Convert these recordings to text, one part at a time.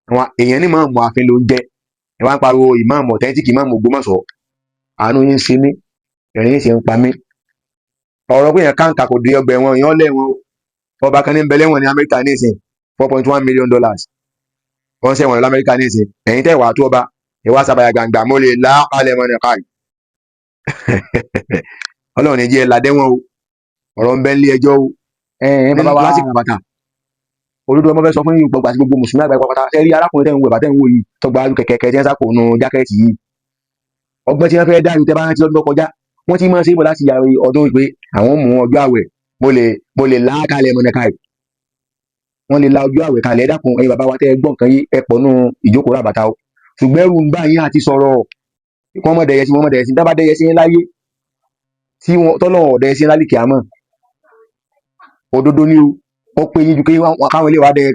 Àwọn èèyàn ní ìmáàmù ààfin ló ń jẹ́. Ẹ wá ń pariwo ìmáàmù authentic, ìmáàmù Ògbómọ̀ṣọ́. Àánú yín ń ṣe mí, ẹ̀rín yín sì ń pa mí. Ọ̀rọ̀ pé èèyàn káǹkà kò dé ọgbà ẹ̀wọ̀n, èèyàn lẹ́wọ̀n o. Ọba kan ní ń bẹ lẹ́wọ̀n ní Amẹ́ríkà ní ìsìn, $4.1 million. Wọ́n ṣẹ̀wọ̀n lamẹ́ríkà ní ìsìn. Ẹ̀yin tẹ́ wàá tó ọba, ẹ wá sábàyà gbangba mo lè lá alẹ́ mọ́ ní káì. Ọlọ́run ní jẹ́ ẹ ládẹ́wọ̀n o. Ọ̀rọ̀ ń bẹ nílé ẹjọ́ o. Ẹ ẹ bàbá wa Lásìkò bàtà. Olódò ọmọ fẹ́ sọ fún yín, gbogbo àti gbogbo mùsùlùmí àgbáyé pátápátá. Ṣe rí arákùnrin tẹ́ ń wo, bàbá tẹ́ ń wò yìí, tọgbà kẹ̀kẹ́ tí wọ́n sá kò nu jákẹ́ẹ̀tì yìí, ọgbọ́n tí wọ́n fẹ́ dá yìí, tẹ́ bá rántí lọ́dún tó kọjá, wọ́n ti máa ń ṣe é bọ̀ láti yàrá ọdún pé àwọn mú ọjọ́ àwẹ̀, mo lè lá kalẹ̀ mọ̀nàkàì, wọ́n lè la ọjọ́ àwẹ̀ kalẹ̀. Ẹ dákun, ẹ̀yin bàbá wa tẹ́ ẹ gbọ́ nǹkan yìí, ẹ pọ̀ nù ìjókòó ràbàtà o. Ṣùgbọ́n ẹrù ń bá yín àti sọ̀rọ̀ kí wọ́n mọ̀ dẹ̀yẹ sí, wọ́n mọ̀ dẹ̀yẹ sí. Dábàá dẹ̀yẹ sí yín láyé tí wọ́n tọ́lọ̀ ọ̀dẹ̀yẹ sí yín lálìkẹ́ àmọ́ òdodo ni o. Ó pé yín ju kí wọ́n káwọn ilé wa dẹ̀yẹ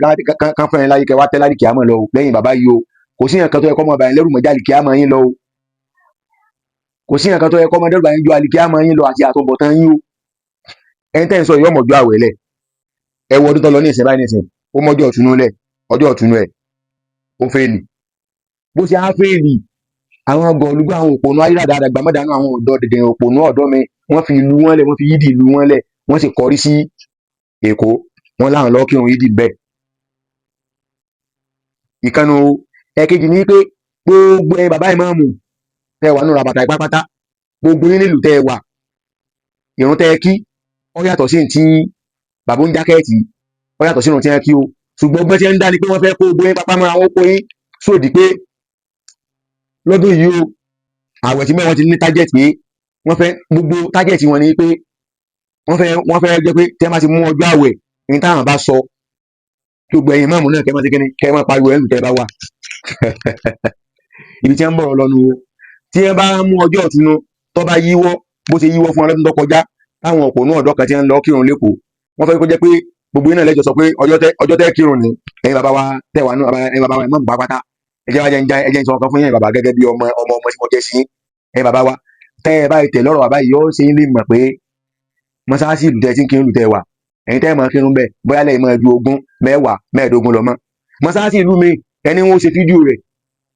kán fẹ́ràn láyé kẹ́ wá tẹ́ lálìkẹ́ àmọ́ lọ o. Lẹ́yìn bàbá yìí o, kò sí nǹkan tó yẹ kọ́ mọ̀ bàyìn lẹ́rù mọ́jà àlìkẹ́ àmọ́ yín lọ o. Kò sí nǹkan tó yẹ kọ́ mọ̀ dẹ́rù bàyìn ju àlìkẹ́ àmọ́ yín lọ àti àtúbọ̀tán yín o. Ẹni tẹ́ ń sọ yìí, ọmọ ọjọ́ àwẹ̀ lẹ̀. Ẹ wo ọdún tó lọ ní ìsìn báyìí ní ìsìn, ó mọ́jọ́ ọ̀túnú lẹ̀, ọjọ́ ọ̀túnú ẹ̀ ó fail. Bó ṣe á fail, àwọn gọ̀ọ̀lùgbọ́, àwọn òpònú ayélujára àgbàmọ́dánù, àwọn ọ̀dọ́ dẹ̀dẹ̀ òpònú ọ̀dọ́ mi, wọ́n fi ìlú wọn lẹ̀, wọ́n fi yídì ìlú wọn lẹ̀, wọ́n sì kọrí sí Èkó, wọ́n láwọn lọ́ọ́ kírun yídì bẹ́ẹ̀. Ìkànnì ẹ̀kejì ní pé gbogbo ẹ bàbá ìmáàmù tẹ́ wà nù ràbàtà ìpápátá, gbogbo yín nílùú tẹ́ wà, ìrun tẹ́ kí ó yàtọ̀ sí ti bàbá ń jákẹ́ẹ̀tì, ó yàtọ̀ sínú tí wọ́n kí o. Ṣùgbọ́n ọgbọ́n tí wọ́n ń dá ni pé wọ́n fẹ́ kó gbogbo yín pápá mọ́ra wọn, kó yín sódì pé lọ́dún yìí o, àwẹ̀ tí mẹ́wọ́n ti ní target pé wọ́n fẹ́ gbogbo target wọn ni pé wọ́n fẹ́ jẹ́ pé tí wọ́n bá ti mú ọjọ́ àwẹ̀ ní táwọn bá sọ kí gbogbo ẹ̀yin máàmù náà kẹ́ máa ṣe kíni, kẹ́ máa pariwo ẹ̀lù tẹ́ bá wà ibi tí wọ́n ń bọ̀rọ̀ lọ́nu o. Tí wọ́n bá mú ọjọ́ ọ̀túnú tó bá yíwọ́, bó ṣe yíwọ́ fún ọlọ́dún tó kọjá, táwọn òpònú ọ̀dọ́ kan tí wọ́n ń lọ kírun lẹ́kọ̀ọ́, wọ́n fẹ́ kó jẹ́ pé gbogbo iná lẹ́jọ́ sọ pé ọjọ́ tẹ́ kírun ni. Ẹ̀yin bàbá wa tẹ́ wà nù, ẹ̀yin bàbá wa ìmáàmù pátápátá, ẹ jẹ́ wá jẹ́ ń já, ẹ jẹ́ ń sọ ọ̀kan fún yín bàbá, gẹ́gẹ́ bí ọmọ ọmọ ọmọ tí mo jẹ́ sí yín. Ẹ̀yin bàbá wa tẹ́ ẹ báyìí tẹ̀ lọ́rọ̀ bàbá yìí, yóò ṣe ń lè mọ̀ pé mọ́sáàsì ìlú tẹ́ ti ń kírun, ìlú tẹ́ wà, ẹ̀yin tẹ́ ẹ máa kírun bẹ́ẹ̀, bóyá lẹ́yìn máa ju 20, 10, 15 lọ mọ́. Mọ́sáàsì ìlú mi, ẹni wọn ó ṣe fídíò rẹ̀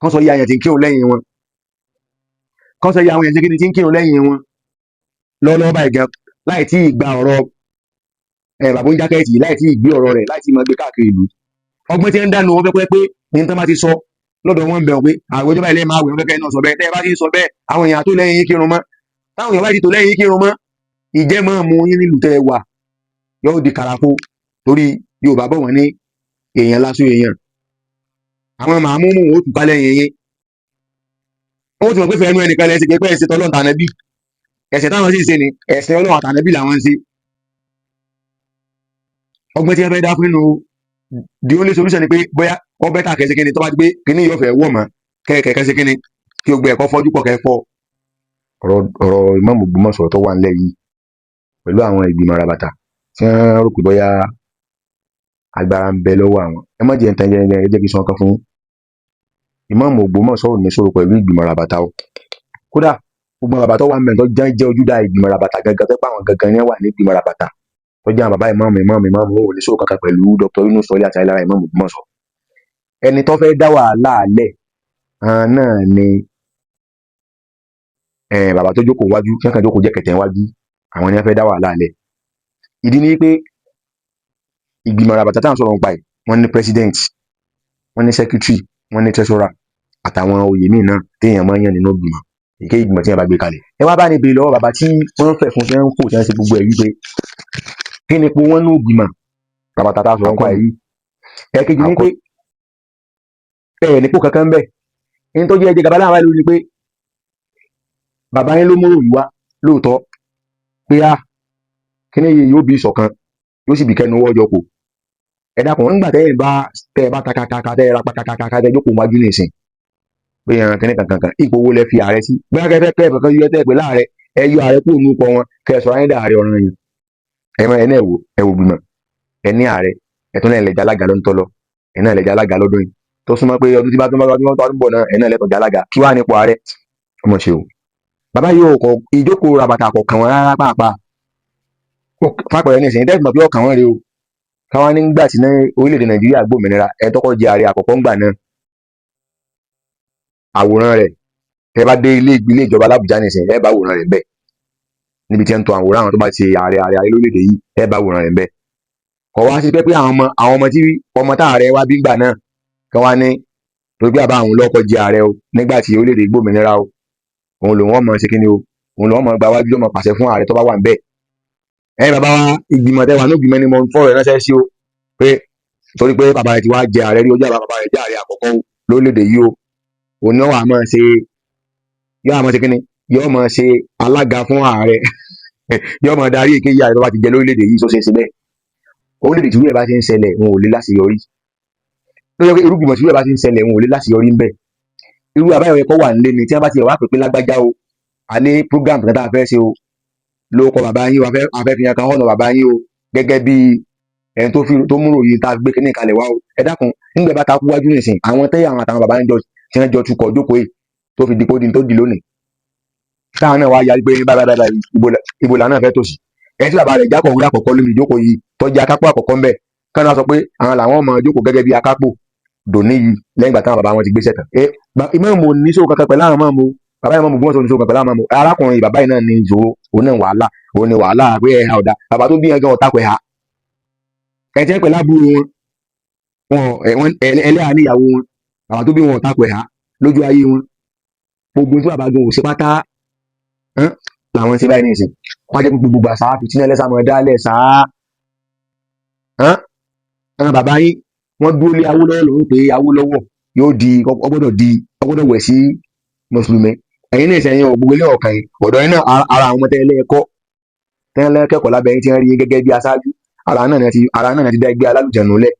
kán sọ iye àyàn tí ń kírun lẹ́yìn wọn, kán sọ iye àwọn èèyàn tí ń kírun lẹ́yìn wọn lọ́wọ́lọ́wọ́ báyìí gan, láì tí ì gba ọ̀rọ̀ ẹ bàbá ń jákẹ́ẹ̀tì, láì tí ì gbé ọ̀rọ̀ rẹ̀, láì tí ì máa gbé káàkiri ìlú. Ọgbọ́n tí ń dánu wọn fẹ́ pé ní tán bá ti sọ lọ́dọ̀ wọn ń bẹ̀ wọ́n pé àwọn ìjọba ilé máa wẹ̀, wọ́n fẹ́ kẹ́ náà sọ bẹ́ẹ̀. Tẹ́ ẹ bá ti ń sọ bẹ́ẹ̀, àwọn èèyàn tó lẹ́yìn yín kírun mọ́. Táwọn èèyàn bá ti tó lẹ́yìn yín kírun mọ́, ìjẹ́ máa mú yín nílùú tẹ́ ẹ wà yóò di kàràfo, torí Yorùbá bọ̀, wọ́n ní èèyàn lásán èèyàn, àwọn màmúmù ó tùká lẹ́yìn yín. Ó ti mọ̀ pé fẹ́ẹ́ nú ẹnìkan lẹ́sìn pé ẹ̀sìn tọ́lọ́run tànàbí, ẹ̀sìn táwọn sì ń ṣe ni ẹ̀sìn Ọlọ́run àtànàbí làwọn ń ṣe. Ọgbọ́n tí wọ́n fẹ́ dá fún nínú, the only solution ni pé bóyá ọ better kẹsí kíni tó bá ti pé kíní yóò fẹ́ wọ̀ mọ́ kẹ́kẹ́ kẹsí kíni kí o gbé ẹ̀kọ́ fọ́jú pọ̀ kẹ́ fọ́. Ọ̀rọ̀ ìmáàmù Ògbómọ̀ṣọ́ tó wà nílẹ̀ yìí pẹ̀lú àwọn ìgbìmọ̀ ràbàtà tí wọ́n rò pé bóyá agbára ń bẹ lọ́wọ́ àwọn, ẹ má jẹ́ ń tan jẹ́, ẹ jẹ́ kí n sọ nǹkan fún yín. Ìmáàmù Ògbómọ̀ṣọ́ ò ní sọ̀rọ̀ pẹ̀lú ìgbìmọ̀ ràbàtà o. Kódà gbogbo àwọn bàbá tó wà ń bẹ̀ tó jẹ́ jẹ́ ojúdá ìgbìmọ̀ ràbàtà gangan, tó pé àwọn gangan ni wọ́n wà ní ìgbìmọ̀ ràbàtà, tó jẹ́ àwọn bàbá ìmáàmù ìmáàmù ìmáàmù, ò ní sọ̀rọ̀ kankan pẹ̀lú Dr. Yunus Sọlí àti Ayélára ìmáàmù Ògbómọ̀ṣọ́. Ẹni tó fẹ́ dá wàhálà lẹ̀, àwọn náà ni bàbá tó jókòó wájú, tí wọ́n kàn jókòó jẹ́kẹ̀tẹ̀ wájú, àwọn ni wọ́n fẹ́ dá wàhálà lẹ̀. Ìdí ni pé ìgbìmọ̀ ràbàtà tá à ń sọ̀rọ̀ nípa ẹ̀, wọ́n ní president, wọ́n ní secretary, wọ́n ní treasurer àtàwọn oyè míì náà téèyàn máa ń yàn nínú ìgbìmọ̀ èyíkéyìí ìgbìmọ̀ tí èèyàn bá gbé kalẹ̀. Ẹ wá bá ní béèrè lọ́wọ́ bàbá tí wọ́n ń fẹ̀ fún, tí wọ́n ń fò, tí wọ́n ń ṣe gbogbo ẹ̀ wípé kí ni ipò wọn nínú ìgbìmọ̀ ràbàtà tá a sọ̀rọ̀ nípa ẹ̀ yìí? Ẹ̀ẹ̀kejì ni pé ẹ nípò kankan bẹ́ẹ̀ ní tó jẹ́ ẹjẹ́ gàba láwọn ìlú ni pé bàbá yín ló mú òyìn wá lóòótọ́ pé á kíní yìí yóò bí ìṣọ̀kan, yóò sì bí kẹnu ọwọ́ jọ kò. Ẹ dákun, nígbà tẹ́ ẹ bá tẹ́ ẹ bá ta kàkàkà, tẹ́ ẹ ra pàkàkàkà, tẹ́ ẹ jókòó wájú nìsín pé ẹran kíní kankan kan, ipò wo lẹ fi ààrẹ sí? Bóyá kẹfẹ kẹ kankan yọ tẹ́ ẹ pé láàrẹ, ẹ yọ ààrẹ kúrò nínú kọ wọn, kẹ ẹ sọ ayé dà ààrẹ ọ̀ràn yẹn. Ẹ mọ ẹ náà wò, ẹ wò gbìmọ̀ ẹ ní ààrẹ, ẹ tún lẹ́yìn lẹ́jà alága lọ́dún tó lọ, ẹ náà lẹ́jà alága lọ́dún yìí, tó súnmọ́ pé ọdún tí bá tún bá tún bá tún bọ̀ náà, ẹ náà lẹ́tọ̀ọ́ alága. Kí wàá nípò ààrẹ ọmọ ṣe o? Bàbá yìí ò kọ ìjókòó rabata kò kàn wọ́n rárá pàápàá. Fàpẹ̀rẹ̀ ní ìsìn tẹ́sí mọ̀ pé ọkàn wọn rèé o. Káwá nígbà tí orílẹ̀-èdè Nàìjíríà gbòmìnira, ẹ̀ tọ́kọ́ jẹ ààrẹ àkọ́kọ́ ńgbà náà, àwòrán rẹ̀, tẹ́ bá dé ilé ilé ìjọba l'Ábùjá nísìnyí, ẹ bá àwòrán rẹ̀ ńbẹ̀, níbi tí ẹ ń to àwòrán àwọn tó bá ti ààrẹ ààrẹ ààrẹ lórílẹ̀-èdè yìí, ẹ bá àwòrán rẹ̀ ńbẹ̀. Kọ̀ wá sí pé àwọn ọmọ tí ọmọ tá ààrẹ wá bí ńgbà náà kí wọ́n ní torí pé bàbá àwọn lọ́kọ́ jẹ ààrẹ o nígbà tí orílẹ̀-èdè gbòmìnira o, òun lòun ọmọ ṣe kíni o, òun lòun ọmọ gba wájú, ọmọ pàṣẹ fún ààrẹ tó bá wà ńbẹ̀. Ẹ̀yin bàbá wa, ìgbìmọ̀ tẹ́ wà ní ìgbìmọ̀ ni mo ń fọ̀rọ̀ ránṣẹ́ sí o, pé torí pé bàbá rẹ̀ ti wá jẹ ààrẹ rí, ojú àbá bàbá rẹ̀ jẹ́ ààrẹ àkọ́kọ́ o lórílẹ̀-èdè yìí o, òun náà wà máa ṣe, yóò máa ṣe kíni, yóò máa ṣe alága fún ààrẹ, yóò máa darí èkéyìí ààrẹ tó bá ti jẹ lórílẹ̀-èdè yìí. Tó ṣe é ṣe bẹ́ẹ̀? Orílẹ̀-èdè tí irú ẹ̀ bá ti ń ṣẹlẹ̀, wọn ò lè láṣeyọrí. Ló yẹ pé irú ìgbìmọ̀ tí irú ẹ̀ bá ti ń ṣẹlẹ̀, wọn ò lè láṣeyọrí ń bẹ̀. Irú àbáyọ yẹ kó wà nílé ni tí wọ́n bá ti wá pè pé lágbájá o, a ní program kan tá a fẹ́ ṣe o, ló kọ bàbá yín o, a fẹ́ fi hàn kan hànà bàbá yín o, gẹ́gẹ́ bí ẹni tó fi tó múrò yìí tá a gbé kíní kalẹ̀ wá o. Ẹ dákun, nígbà bá ta kú wájú nìsín, àwọn tẹ́yà àwọn àtàwọn bàbá ń jọ tí wọ́n jọ tukọ̀ jókòó yìí tó fi dìpọ́ di tó di lónìí, táwọn náà wá yarí pé báyìí báyìí báyìí, ibo làwọn náà fẹ́ tòsí. Ẹni tí bàbá rẹ̀ jákọ̀wé àkọ́kọ́ lórí ìjókòó yìí, tó jẹ́ akápò àkọ́kọ́ ńbẹ̀, kánú sọ pé àwọn làwọn máa jókòó gẹ́gẹ́ bí akápò dòní yìí lẹ́yìn ìgbà táwọn bàbá wọn ti gbéṣẹ́ tán. Ẹ ìmáàmù ò ní ìṣòro kankan pẹ̀lú àwọn máàmù. Bàbá ìmáàmù Ògbómọ̀ṣọ́ ò ní ìṣòro kankan pẹ̀lú àwọn máàmù. Arákùnrin bàbá yìí náà ní ìṣòro, òun náà wàhálà, òun ní wàhálà pé ẹ̀ha ọ̀dà bàbá tó bí yẹn gan ọ̀tá pẹ̀ ha. Ẹ̀ tí wọ́n pẹ̀lú àbúrò wọn, wọn ẹlẹ́hà níyàwó wọn, bàbá tó bí wọn ọ̀tá pẹ̀ ha lójú ayé wọn. Gbogbo tí bàbá gan ò ṣe pátá làwọn ṣe báyìí nìsín. Wọ́n á jẹ́ pé gbogbo àṣà fìtínà ẹlẹ́sà mọ̀ dálẹ̀ sáá. Àwọn bàbá yín, wọ́n dúró lé Awólọ́wọ̀ lọ́wọ́ pé Awólọ́wọ̀ yóò di, ọgbọ́dọ̀ di, ọgbọ́dọ̀ wẹ̀ sí mùsùlùmí. Ẹ̀yin ní ìsẹ̀yìn ò gbogbo ilé ọ̀kan yìí ọ̀dọ̀ yín náà, ara àwọn ọmọ tẹ́lẹ̀ ẹ̀kọ́ tẹ́lẹ̀ kẹ́kọ̀ọ́ lábẹ́ yín tí wọ́n rí yín gẹ́gẹ́ bí aṣáájú, ara náà ti dá ẹgbẹ́ alálùjẹ̀nu lẹ̀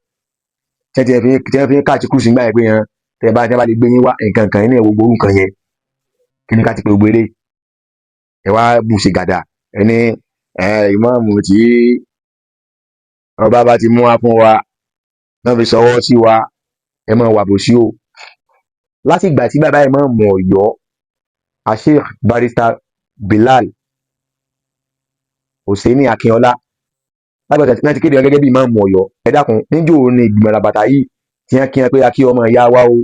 tí wọ́n fi ń káàtì kùsì nígbà yẹn pé yẹn tẹ́ bá lè gbé yín wá nǹkan kan ní gbogbo orú nǹkan yẹn, kí ni ká ti pè gbogbo eléyìí? Ẹ wá bù ṣe gàdà ẹni ẹ ìmáàmù tí ọba bá ti mú wá fún wa náà fi sọwọ́ sí wa, ẹ máa wà bò sí o. Láti ìgbà tí bàbá ìmáàmù Ọ̀yọ́, Sheikh Barrister Bilal Hosseini Akínọlá, lágbàtà tí wọ́n ti kéde wọn gẹ́gẹ́ bí ìmáàmù Ọ̀yọ́, ẹ dákun, níjó ní ìgbìmọ̀ ràbàtà yìí tí wọ́n kí wọn pé akí ọmọ ìyá wa o,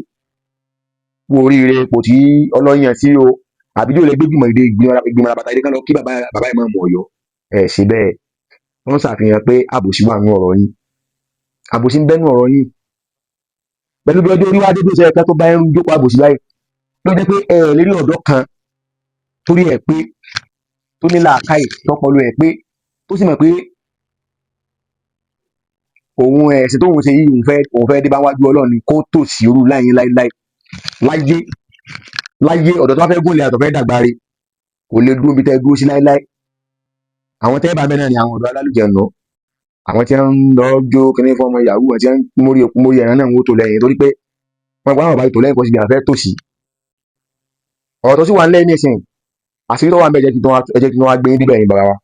kú oríire ipò tí ọlọ́yàn sí o, àbíjó lè gbé gbìmọ̀ ìdè ìgbìmọ̀ ràbàtà yìí kán lọ kí bàbá bàbá ìmáàmù Ọ̀yọ́? Ẹ ṣe bẹ́ẹ̀. Wọ́n ṣàfihàn pé àbòsí wà nínú ọ̀rọ̀ yín, àbòsí ń bẹ́nu ọ̀rọ̀ yín. Pẹ̀lú bí ọjọ́ orí wá dé bí ó ṣe ẹ̀ka tó bá ẹrú jókòó àbòsí báyìí ló jẹ́ pé ẹ ẹ̀ lérí ọ̀dọ́ kan torí ẹ̀ pé tó ní làákàyè, tọpọlọ ẹ̀ pé, tó sì mọ̀ pé òun ẹ̀sìn tóun ṣe yìí, òun fẹ́ dé bá wájú Ọlọ́run ni, kó tò sí orú láyé láíláí láyé láyé. Ọ̀dọ́ tó bá fẹ́ gúnlẹ̀ àtọ̀ fẹ́ dàgbà re kò lè dúró bí tẹ́ dúró sí láíláí. Àwọn tẹ́ bá bẹ́ẹ̀ náà ni àwọn ọ̀dọ́ alálùjẹ̀nu, àwọn tí wọ́n ń lọ jó kíní fún ọmọ yahoo, àwọn tí wọ́n ń mórí mórí ẹran náà ń wó tó lẹ́yìn, torí pé wọ́n gbọ́ àwọn bàbá tó lẹ́yìn kó sì bí àwọn fẹ́ tòsí. Ọ̀rọ̀ tó sì wà nílẹ̀ nísìnyí, àṣírí tó wà níbẹ̀, jẹ́ kí wọ́n wá gbé yín débẹ̀. Ẹ̀yin bàbá wa,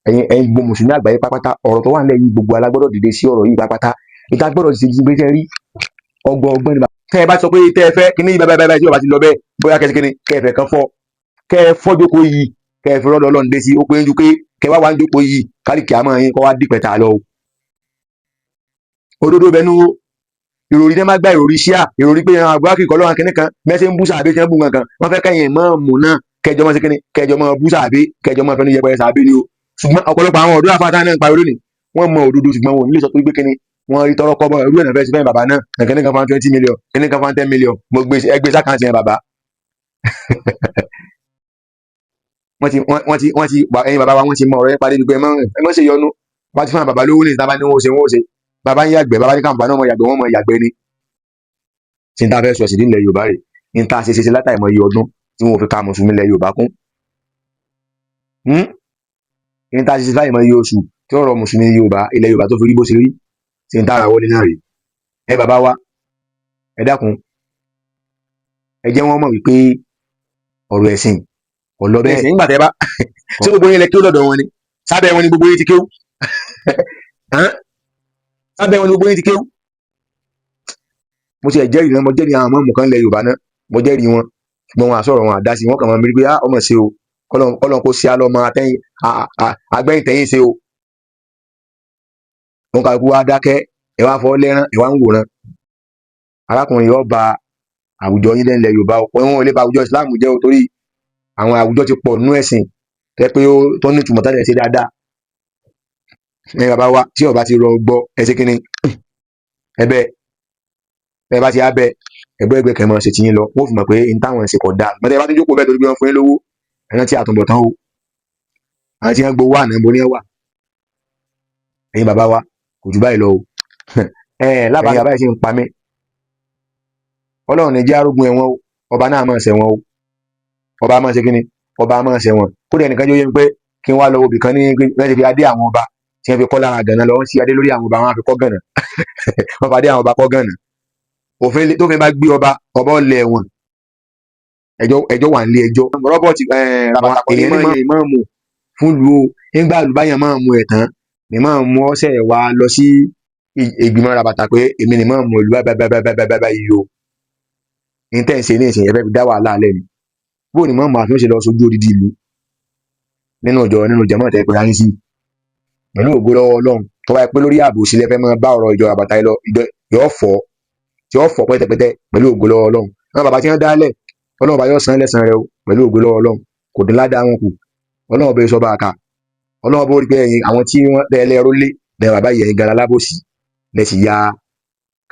ẹ̀yin gbogbo mùsùlùmí àgbáyé pátápátá, ọ̀rọ̀ tó wà nílẹ̀ yìí, gbogbo alágbọ́dọ̀ dìde sí ọ̀rọ̀ yìí pátápátá. Ìta gbọ́dọ̀ ṣe jí gbé rí ọgbọ́n ọgbọ́n ni. Tẹ́ ẹ bá sọ pé tẹ́ ẹ fẹ́ kíní yìí báyìí báyìí, tí bàbá ti lọ bẹ́ẹ̀, bóyá kẹsí kíní kẹfẹ́ kan fọ́, kẹ́ ẹ fọ́ jókòó yìí, kẹ́ ẹ fi rọ́dọ̀ Ọlọ́run dé sí ó pé ń ju pé kẹ́ wá wá ń jókòó yìí kálíkì àmọ́ yín kọ́ wá dìpẹ̀tà lọ o. Òdodo bẹnu ìròrí tẹ́ máa gbá ìròrí ṣíà, ìròrí pé àwọn àgbà kíkọ́ lọ́wọ́ kínní kan mẹ́sẹ̀ ń bú sàbí tí wọ́n bú nǹkan, wọ́n fẹ́ kẹ́yìn mọ́ọ̀mù náà kẹjọ mọ́ sí kínní, kẹjọ mọ́ bú sàbí, kẹjọ mọ́ fẹnu yẹpẹrẹ sàbí ni o. Ṣùgbọ́n ọ̀pọ̀lọpọ̀ àwọn ọ̀dọ́ àfáà náà ń pariwo lónìí, wọ́n mọ òdodo, ṣùgbọ́n wọn ò ní lè sọ pé kínní wọ́n rí tọrọ kọ́bọ̀. Irú ẹ̀ náà fẹ́ sí fẹ́yìn bàbá náà, kínní kan fún 20 million, kínní kan fún 10 million, mo gbé ẹgbẹ́ s'account yẹn bàbá. Wọ́n ti ẹ̀yin bàbá wa, wọ́n ti mọ ọ̀rọ̀ yẹn parí gbogbo. Ẹ mọ́ ṣe yọnu. Wọ́n ti fún àwọn bàbá lówó ní ìta bá ní wọ́n ṣe, wọ́n ṣe. Bàbá ń yàgbẹ́, bàbá ní káwọn bàbá náà mọ yàgbẹ́, wọ́n mọ yàgbẹ́ ni. Tí n ta fẹ́ sọ sí nílẹ̀ Yorùbá rè ní ta ṣe ṣe látàrí mọ iye ọdún tí wọn ò fi ka mùsùlùmí ilẹ̀ Yorùbá kún, ní ta ṣe ṣe láì mọ iye oṣù tí ọ̀rọ̀ mùsùlùmí Yorùbá ilẹ̀ Yorùbá tó fi rí bó ṣe rí, tí n ta ara wọlé náà rè. Ẹ bàbá wa, ẹ dákun, ẹ jẹ́ wọ́n mọ̀ wípé ọ̀rọ̀ ẹ̀sìn kò lọ bẹ́ẹ̀. Nígbà tẹ́ bá ṣé gbogbo yín lẹ kéwú lọ́dọ̀ wọn ni? Sábẹ́ wọn ni gbogbo yín ti kéwú? Sábẹ́ wọn ni gbogbo yín ti kéwú? Mo ti ẹ̀ jẹ́rìí náà, mo jẹ́rìí àwọn mọ́ọ̀mù kan lẹ̀ Yorùbá náà, mo jẹ́rìí wọn, ṣùgbọ́n wọn àsọ̀rọ̀ wọn àdá sí wọn kàn máa ń rí pé ah, ọmọ ṣe o, kọ́lọ́n kó ṣe á lọ́mọ agbẹ́yìn tẹ̀yìn ṣe o. Òun kàlùkù wá dákẹ́, ẹ wá fọ́ lẹ́rán, ẹ wá ń wòran. Arákùnrin yóò ba àwùjọ yín lẹ́ńlẹ̀ Yorùbá o. Wọn ò lè ba àwùjọ Islam jẹ́ o, torí àwọn àwùjọ ti pọ̀ nínú ẹ̀sìn tẹ́ pé ó tó ní ìtumọ̀ tẹ́lẹ̀ ṣe dáadáa. Ẹ bàbá wa, tí ọba ti rọ gbọ́, ẹ ṣe kínní ẹ bẹ́ẹ̀, ẹ bá ti á bẹ ẹgbẹ́ ẹgbẹ́ kẹmọ ṣe tiyín lọ, wọ́n fi mọ̀ pé n táwọn ṣe kọ̀ dáa. Mọ̀tẹ́ ẹ bá ti jókòó bẹ́ẹ̀ torí pé wọ́n fún yín lówó, ẹ rántí àtúbọ̀tán o. Àwọn tí wọ́n gbowó àná ibo ni wọ́n wà? Ẹ̀yin bàbá wa, kò jù báyìí lọ o. Ẹ lábàá bàbá yìí sì ń pa mí. Ọlọ́run ní jẹ́ arógun ẹ̀wọ̀n o. Ọba náà máa ṣẹ̀wọ̀n o. Ọba máa ṣe kíni? Ọba máa ṣẹ̀wọ̀n. Kódà ẹnìkan jẹ́ yé mi pé kí n wá lọ obì kan ní wọ́n ti fi adé àwọn ọba tí wọ́n fi kọ́ lára gànà lọ. Wọ́n sí adé lórí àwọn ọba, wọn á fi kọ́ gànà, wọ́n fi adé àwọn ọba kọ́ gànà. Òfin tó fi bá gbé ọba, ọba ọ̀lẹ̀ ẹ̀wọ̀n, ẹjọ́ ẹjọ́ wà nílé ẹjọ́. Rọ́bọ̀tì èèyàn ní máa ìmáàmù fún lu o. Nígbà lùbáyàn máa mú ẹ̀ tán ní máa mú ọ́sẹ̀ wa lọ sí ìgbìmọ̀ rabata pé èmi ni máa mú ìlú báyìí báyìí báyìí báyìí báyìí o. Ní tẹ́ ń ṣe ní ìsìn, ẹ fẹ́ fi dá wàhálà alẹ́ ni. Bó ni máa mú àfihàn ṣe lọ sójú odidi ìlú nínú ìjọ, nínú jẹmọ́ tẹ́ pé ayé sí? Pẹ̀lú ògo lọ́wọ́ Ọlọ́run, tó bá yẹ pé lórí ààbò sílẹ̀ fẹ́ máa bá ọ̀rọ̀ ìjọ rabata yìí lọ, ìjọ yóò fọ́, tí ó fọ́ pẹ́tẹpẹ́tẹ pẹ̀lú ògo lọ́wọ́ Ọlọ́run. Àwọn bàbá tí wọ́n dálẹ̀, Ọlọ́run bá yóò san lẹ́san rẹ o. Pẹ̀lú ògo lọ́wọ́ Ọlọ́run, kò dín ládàá wọn kù. Ọlọ́run bẹ sọ bá a kà, Ọlọ́run bó rí pé ẹ̀yin àwọn tí wọ́n tẹ́ ẹlẹ́rú lé lẹ́yìn bàbá yìí, ẹ̀yin gan alábòsí lẹ́sì ya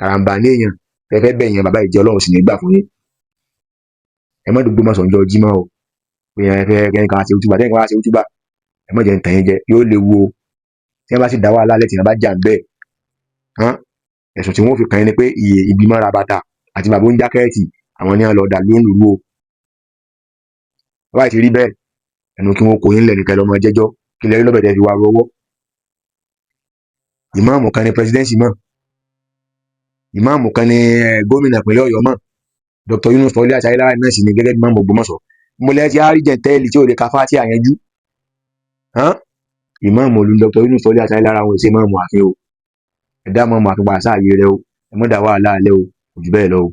karambà ní èèyàn tẹ́ fẹ́ bẹ̀yẹn bàbá yìí jẹ́. Ọlọ́run sì ní gbà fún yín. Ẹ má dùgbò má sọ̀njọ́ jímọ̀ o, pé ẹ fẹ́ kẹ́yìn kan ṣe útúbà, tẹ́yìn kan wá ṣe útúbà. Ẹ má jẹ́ ń tàn yín jẹ, yóò léwu o. Tí wọ́n bá sì dá wàhálà lẹ́tì, wọ́n bá jà ń bẹ́ẹ̀ hàn, ẹ̀sùn tí wọ́n fi kàn yín ni pé iye ìgbìmọ̀ rabata àti bàbá oúnjákẹ́ẹ̀tì àwọn ní wọ́n lọ dà lóhùn lùrú o. Bàbá yìí ti rí bẹ́ẹ̀, ẹnu kí wọ́n kó yín lẹ̀ nìkan lọ́mọ jẹ́jọ́ kí lẹ rí lọ́bẹ̀ tẹ́ fi wá rọwọ́. Ìmáàmù kan ní presidency mọ́, ìmáàmù kan ní gómìnà ìpínlẹ̀ Ọ̀yọ́ mọ́, Dr. Yunus Tọ́lé àti Ayélára náà sì ní gẹ́gẹ́ bí ìmáàmù Ògbómọ̀ṣọ́. Mo lẹ́ ti àárí jẹ̀ntẹ́ẹ̀lì tí ò lè ka fáti àyànjú. Ìmáàmù olú Dr. Yunus Tọ́lé àti Ayélára wọn ṣe ìmáàmù ààfin o. Ẹ dá ìmáàmù ààfin padà sáàyè rẹ o. Ẹ mọ́ dá wàhálà alẹ́ o. Kò jù bẹ́ẹ̀ lọ o.